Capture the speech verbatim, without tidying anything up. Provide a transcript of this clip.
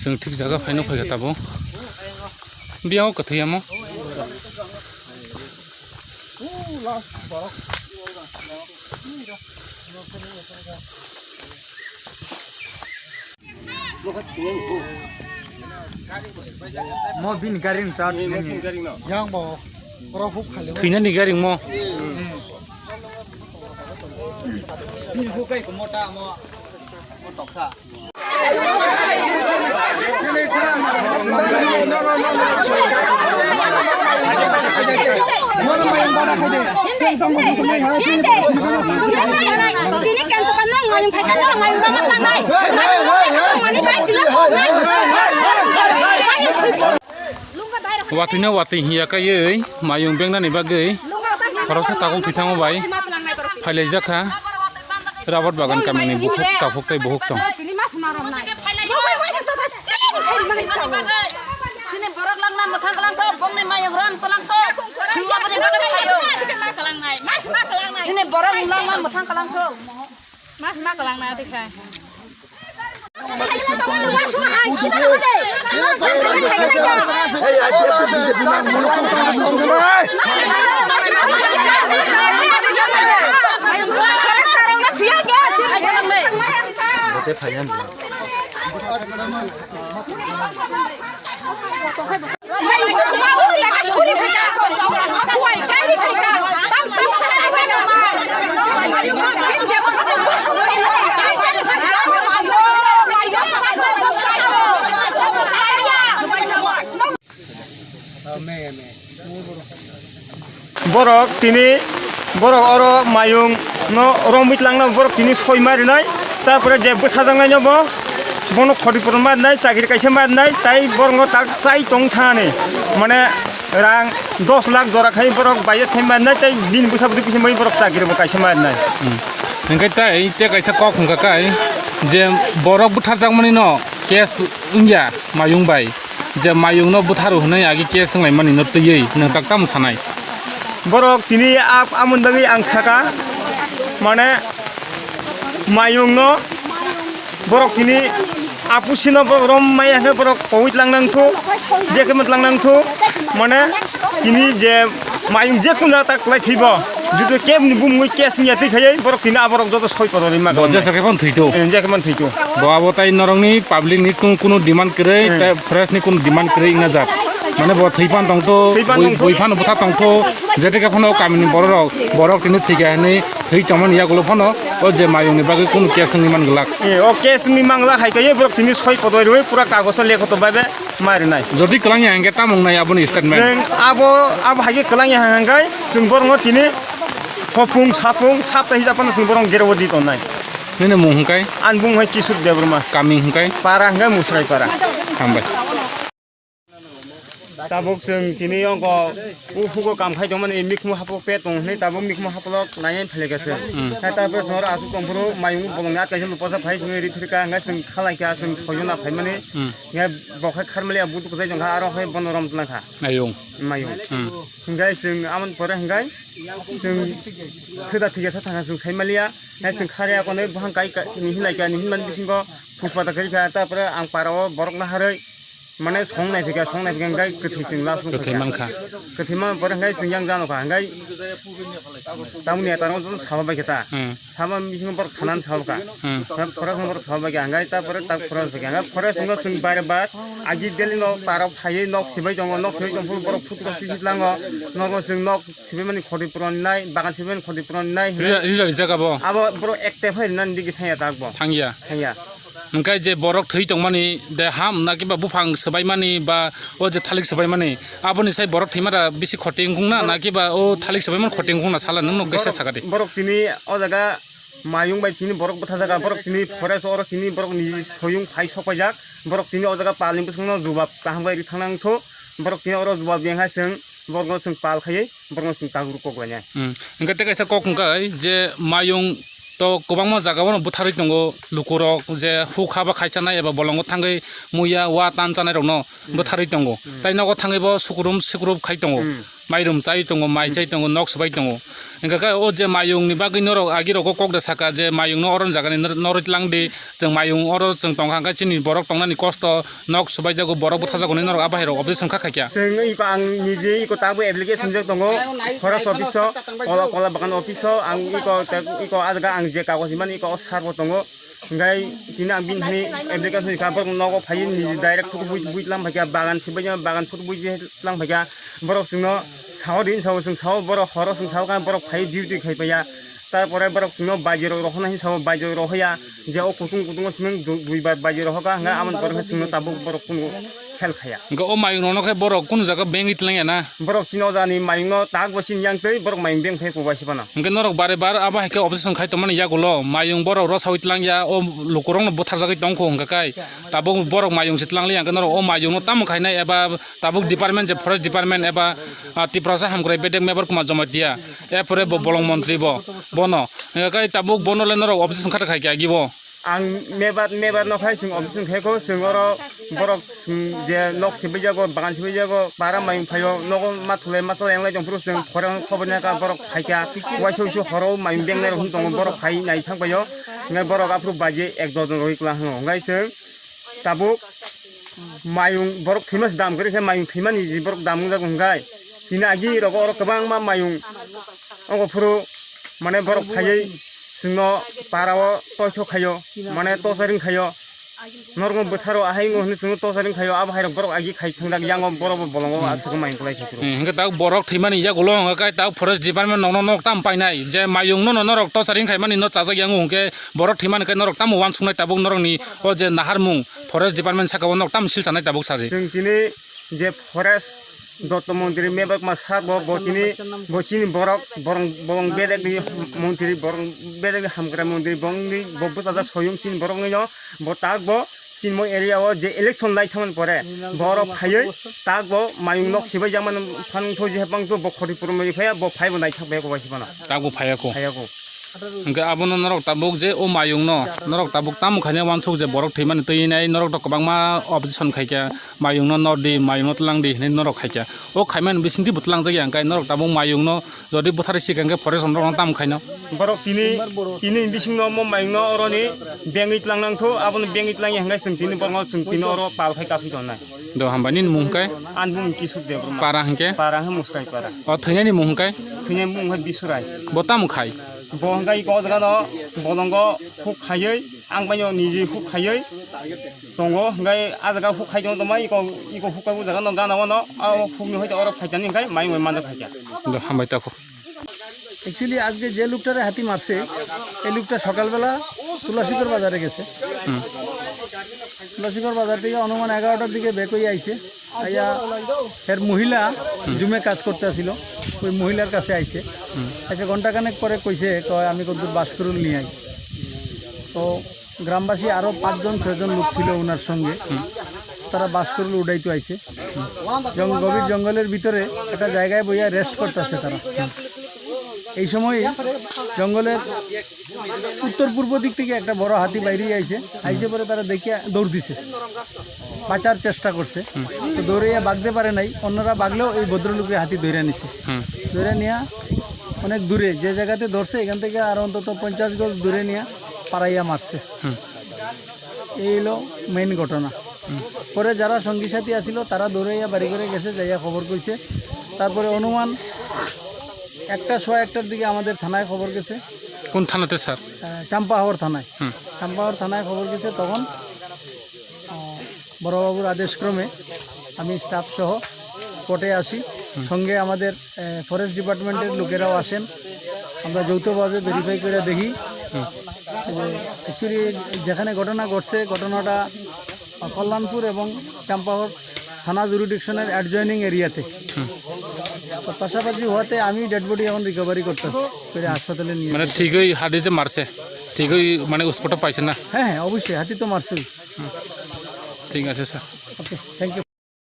Chwng thik jaga phaino phaikha tabuk. Biyang o kwthwi amo. Mo bini gari ni tar. Yang bo. Oro huk khali. Thwinani gari mo. Bini huk kai ko mota mo. Mo toksa. Watwi no watwi hiya kaiwi mayung bengnani bagwi khoroksa tabuk thwi thango bai phailaijak kha. Rabat bagan kamini bukhuk takhuk tei bukhuk chwng. Sini borok langma mwthang kalang kho, bongni mayung ram kalang kho. Sini borok langma mwthang kalang kho. Mas ma kalang na dikhai. Borok tini, borok oro mayung no romwi tlangna borok tini soi ma rinai, tarpore je bwthajaknai no bo, bono khoti puro ma rinai, chakri kaisa ma rinai, tai borok no tak chai tong thani, mane rang dos lakh jora khai borok bai thai ma rinai, tai bini bwsa bwtwi kisa mai borok chakri bo kaisa ma rinai. Hmm. Hingke tai te kaisa kok hingka kai je borok bwtharjakmani no case wngya mayung bai. Je mayung no bwtharo hwnwi agi case wnglaimani no twiwi nwng tak tamo sanai? Borok tini a-, amoni bagwi ang saka, mane mayung no borok tini apusi no borok rom maya khe borok kowit lang nang thu, je khe mot lang nang thu, mane tini je mayung je kun jaga ta kwlai thwibo, jutu kebni bumungwi case wngya twi khaiwi borok tini aborok joto soi kotorwi ma. Bo jesa khe phano thwi to. Eh, je khe man thwi to. Bo abo tai norokni public ni kunu, kunu demand kwrwi, hmm, tei forest ni kunu demand kwrwi wngna jak. Mane bo thwi phan tong to, thwi phan bui, tong to, bui phan bwtha tong to, jete khe phano kamini borok rok, borok tini thwi kha hinwi thwi tongmani yagulo phano o je mayung ni bagwi kunu case wngwi man glak. Eh, o case wngwi man glak hai khe borok tini soi kotorwi pura kagoso lekho to bai bai. Ma rinai. Jodi kwlangya hingke tamo wngnai aboni statement? Chwng abo, abo hai khe kwlangya hingke chwng borokno tini hopung sapung sap tai hijab phano chwng borokno gero di tongnai. Nini mung hingkai? Ani bumung hai Kisuk Debbarma. Kami hingkai? Para hingke Musrai para. Hambai. Tabuk chwng tini ongko Uphugo kam khai tongmani mikhumu hapuk pe tong hinwi tabuk mikhumu hapulok naiya phailaikha chwng. Hmm. Hai ta bwskango aswk tongphuru mayung bolongni atkaisa posa phai chwngwi ri phirkha, hwnkhe chwng khalaikha, chwng soyuna phaimani. Hmm. Hwnkhe bo khai kharmaliya butuk kwchai tongkha, aro hai bono rom tongkha. Mayung. Mayung. Hmm. Hwnkhe chwng amoni pore hwnkhe chwng thwda thwikhe sa thangkha chwng saimaliya. Hai chwng khare akonwi buphang kai kai ni hinlaikha, ni hinmani bisingo phuspata khaikha, ta pore ang parao borok naharwi. Mane song nai phika, song nai phika, hingkai kwthwi chwng last. Kwthwi mankha. Kwthwi man pore hingkai chwng yang jano kha, hingkai tamoni eta rong jong sabo bai khe ta. Hmm. Sabo bisingo borok thanan sabo kha. Hmm. Khorok khorok borok sabo bai kha, hingkai ta pore ta khorok bai kha, hingkai khorok swngo chwng bare bar agi daily no parok phaiwi nok sibai tongo, nok sibai tongphuru borok phutu rok tisi tlango, nogo chwng nok sibai mani khoti puron nai, bagan sibai mani khoti puron nai. Rija, rija rijak abo? Abo borok ekte phai nani digi thangya ta bo. Thangya. Thangya. Hingkai je borok thwi tongmani de ham na kiba buphang swbaimani ba o je thalik swbaimani, aboni sai borok thwimara bisi khoti wngkung na, na kiba o thalik swbaimani khoti wngkung na sala nwng no kaisa sakadi. Borok tini o jaga mayung bai tini borok bwtha jaga, borok tini forest oro tini borok ni soyung phai sok paijak, borok tini o jaga palni bwskango jubab kaham bai ri thang nang tho, borok tini oro jubab yang hai chwng borok no chwng pal khaiwi. Borokno chwng takhuk rw kok lainai. Hmm. Hwnkhe tei kaisa kok hwnkhe je mayung to kwbangma jaga o no bwtharwi tongo lukurok, je huk ha ba khai chanai eba bolongo thangwi muya wa tan chanai rokno bwtharwi tongo. Hmm. Tai nogo thangwi bo sukrum sikrum khai tongo. Hmm. mairum chai tongo, mai chai tongo, nok swbai tongo. Hingkha khe o je mayung ni bagwi norok agi rogo kok da saka je mayung no oro jaga ni nor-, norwi tlang di, chwng mayung oro chwng tongkha hwnkhe chini borok tongnani kosto nok swbai jago, borok bwtha jago hinwi norok a bahai rok opposition kha khaikha. Chwng iko ang nije iko tabuk application swngjak tongo forest office o, kola kola bagan office o, ang iko iko a jaga ang je kagoj himani iko o sar bo tongo. Hingkhai tini ang bini thani application kha, borok nogo phaiwi niji direct photo bui, bui tlang phaikha, bagan sibai bagan photo bui tlang phaikha, borok chwngno sao din sao, chwng sao borok horo chwng sao kha borok phaiwi duty khai paiya, tarpore borok chwngno baji rok rohorna hin sao, baji rok rohoya, je o kutung kutungo simi du-, duibar baji rohorkha, hingkha aboni pore chwngno tabuk borok kunu khel khaya. Hingkhe o mayung rokno khe borok kunu jaga bengwi tlangya na? Borok chini o jagani mayungno tak bo chini yang twi borok mayung beng phai kubai se phano. Hingkhe norok bare bar abo hai khe opposition khai tongmani yagulo mayung borok rosawi tlangya, o lukurokno butharjagwi tongkho hingkha kai. Tabuk borok mayung se tlangliya hingkhe norok o mayungno tamo khainai eba tabuk department je forest department eba, ah, Tiprasa hamkrai bedek mebar Kumar Jamatia, erpore bo bolong montri bo, bono. Hingkha kai tabuk bono le norok opposition kha khai khe agi bo. Ang mebar, mebar no khai chwng opposition khai kho, chwng oro borok, chwng je nok sibui jago, bagan sibui jago, para mayung phaio, nogo ma thulai ma chalai wnglai tong phuru chwng khorang khobor nai ka borok phaikha, uaisa uaisa horo mayung bengnai rok hwn tongo, borok phai nai thang paio, hwnkhai borok aphuru baji ek dojon rwi kwlai hango, hwnkhai chwng tabuk mayung borok thwima se dam kwrwi khe mayung thwimani je borok dam wngjago hwnkhai, tini agi rogo oro kwbangma mayung. Abo phuru mane borok phaiwi chwngno para o toithok khaio, mane tosaring khaio. Norokno bwtharo ahai wngwi hwnwi chwngno tosaring khaio, abo hairok borok agi khai thangdak yango borok bo bolongo aswk maing kwlai thai phuru. Hmm, hwnkhe tak borok thwimani yagulo hwnkhe kai tak forest department nokno nok tam painai je mayungno no norok tosaring khaimani no chajak yango hwnkhe borok thwimani khe norok tamo uansuknai tabuk norokni o je naharmung forest department saka o norok tamo sil sanai tabuk saji. Chwng tini je forest Dotto montri mebak ma sar bo, bo chini, bo chini borok, borong, borong bedek ni montri, borong bedek ni hamkrai montri, borong ni bo bwsajak soyung chini borok ni no, bo tak bo chini mo area o je election lai thangmani pore, borok phaiwi tak bo mayung nok sibai jakmani phan thoi je bang to bo khoti purmai phaiya, bo phai bo naithok bai ko bai sibana. Tak bo phaiya ko. Phaiya ko. Hingke abono norok tabuk je o mayung no, norok tabuk tamo khaina uansuk je borok thwimani twi nai, norok to kwbangma opposition khaikha. Mayungno nor di, mayungno tlang di hinwi norok khaikha. O khaimani bisingtwi bo tlangjak ya, hwnkhe norok tabuk mayungno jodi butharwi sikha hwnkhe forest rok norokno tamo khaino. Borok tini, tini bisingno omo mayungno oroni bengwi tlang nangtho, abono bengwi tlang ya hwnkhe chwng tini borokno chwng tini oro pal khai kasui tongnai. Do hambai nini mung hwnkhe? Ani mung Kisuk Debbarma. Para hwnkhe? Para hwnkhe Muskai para. O thwinaini mung hwnkhe? Thwinaini mung hwnkhe Bisurai. Bo tamo khai? Bo hwnkhe iko o jagano bolongo huk khaiwi, ang baino niji huk khaiwi tongo, hwnkhe a jaga huk khai tongo tongma, iko, iko huk kai o jaga no gana wano, a huk ni hoite oro phaitani hwnkhe mayung bai manjak phaikha. Do hambai tako. Actually আজকে যে লোকটারে হাতি মারছে, এই লোকটা সকালবেলা তুলাশিকর বাজারে গেছে। হুম। তুলাশিকর বাজার থেকে অনুমান এগারোটার দিকে ব্যাক হয়ে আইছে। আইয়া এর মহিলা জুমে কাজ করতে আসিল, ওই মহিলার কাছে আইছে। হুম। আচ্ছা, ঘন্টাখানেক পরে কইছে, কয়, "আমি কতদূর বাঁশকুড়ুল নিয়ে আই।" তো গ্রামবাসী আরও পাঁচজন ছয়জন লোক ছিল ওনার সঙ্গে, হুম। তারা বাঁশকুড়ুল উঠাইতে আইছে। জং-, গভীর জঙ্গলের ভিতরে একটা জায়গায় বইয়া রেস্ট করতেছে তারা। এই সময় জঙ্গলের উত্তর পূর্ব দিক থেকে একটা বড় হাতি বাইরে আইছে, আইসে পরে তারা দেখিয়া দৌড় দিছে, বাঁচার চেষ্টা করছে। তো দৌড়ে বাগতে পারে নাই, অন্যরা বাগলেও এই ভদ্রলোকরে হাতি ধরে নিছে। হুম। ধরে নিয়ে অনেক দূরে যে জায়গাতে ধরছে, এখান থেকে আর অন্তত পঞ্চাশ গজ দূরে নিয়ে পাড়াইয়া মারছে। হুম। এই হলো মেইন ঘটনা। হুম। পরে যারা সঙ্গী সাথী আছিল, তারা দৌড়াইয়া বাড়ি ঘরে গেছে, যাইয়া খবর কইছে। তারপরে অনুমান একটা, সোয়া একটার দিকে আমাদের থানায় খবর গেছে। কোন থানাতে, স্যার? আহ, চাম্পাহাওর থানায়। হুম। চাম্পাহাওর থানায় খবর গেছে, তখন, আহ, বড়বাবুর আদেশক্রমে আমি স্টাফ সহ স্পটে আসি। হুম। সঙ্গে আমাদের এ, ফরেস্ট ডিপার্টমেন্টের লোকেরাও আসেন, আমরা যৌথভাবে ভেরিফাই করে দেখি। হুম। যে অ্যাকচুয়ালি যেখানে ঘটনা ঘটছে, ঘটনাটা কল্যাণপুর এবং চাম্পাহাওর থানা জুরিডিকশনের অ্যাডজয়নিং এরিয়াতে। হুম। তো পাশাপাশি হওয়াতে আমি ডেড বডি এখন রিকভারি করতেছি, করে হাসপাতালে নিয়ে মানে যাচ্ছি। ঠিকই হাতিতে মারছে, ঠিকই মানে স্পটে পাইছে না? হ্যাঁ, হ্যাঁ, অবশ্যই, হাতি তো মারছেই। হুম। ঠিক আছে, স্যার। ওকে, থ্যাংক ইউ।